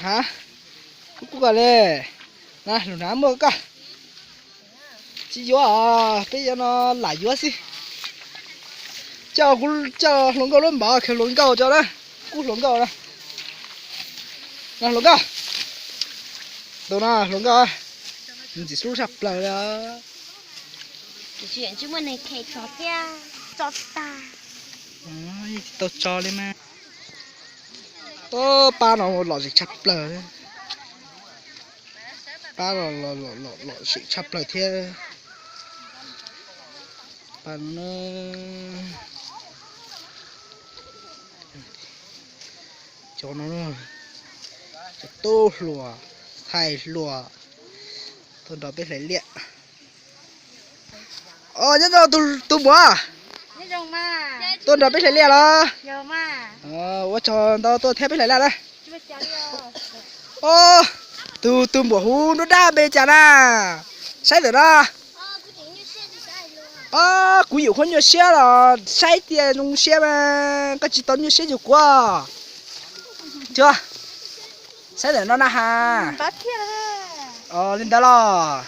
Ha, kuv kuj koj le. Na, lub na muaj koj. Tsis yuav, peb yuav no lam yuav xwb. Coj hluas nkauj lub npav khaws hluas nkauj tso na. Kub hluas nkauj na. No hluas nkauj. Tus no hluas nkauj. Ntxim hlub tshaj plaws li. Tsis muaj neeg khe tso thiab, tso tag. Tsis tau tso li mas. Pab no lom zem tshaj plaws. Pab lom zem tshaj plaws thiab. Pab no, cov no, cov tub hluas, thaij hluas, tuaj nrog peb hlais liaj. Os, nyob zoo tus muam, tuaj nrog peb hlais liaj los? Ua tsaug ntau tuaj thiab peb hlais liaj na. Os, tus, tus npuam huv nruab daj npe cas na? Saib ntawm no. Os, kuv yum qhuab nyuaj siab los saib tias zoo siab mas koj tsis tau nyuaj siab yus kuv. Saib ntawm no na has. Li ntawd los.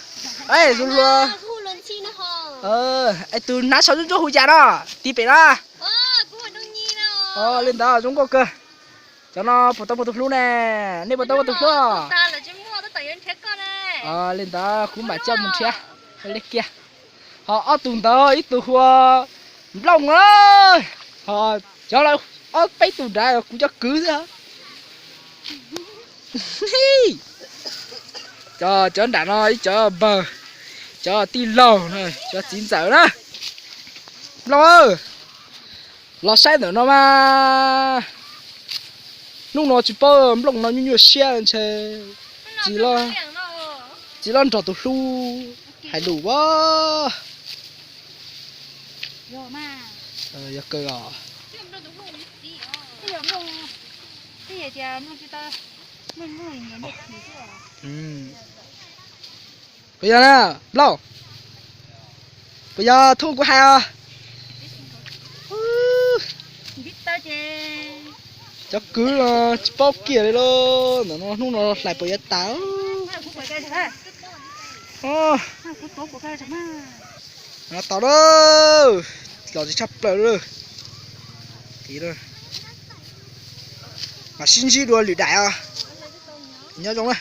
Tus hnav saum ntsuab ntsuab hu cas no? Tiv pem no. Li ntawd zoo nkauj kawg. Cov no puas tau muaj tus hlub ne? Nej puas tau muaj tus hlub? Li ntawd kuv mam coj mus nrhiav li kiag. Ho ob tug ntawd ib tug hu ua Nplooj na, ho cov ob peb tug nrad kuv cov kwv xwb. Cov, cov nram no ib cov npawg, cov tij laug, cov txiv ntxawm na. Nplooj, los saib ntawm no mas. Hnub no tsis paub Nplooj no nyuaj nyuaj siab ntshe tsis, tsis los nrog tus hlub hais lus as. Yog kawg os. Puas yog na Nplooj? Puas yog thub kuv hais os? Cov kwv los tsis paub kiag li lauj, ntawm no hnub no hlais puas yuav tas. Tos na, los tsis tshaj plaws li. Mas sib ntsib dua lwm daim os. Nyob zoo na.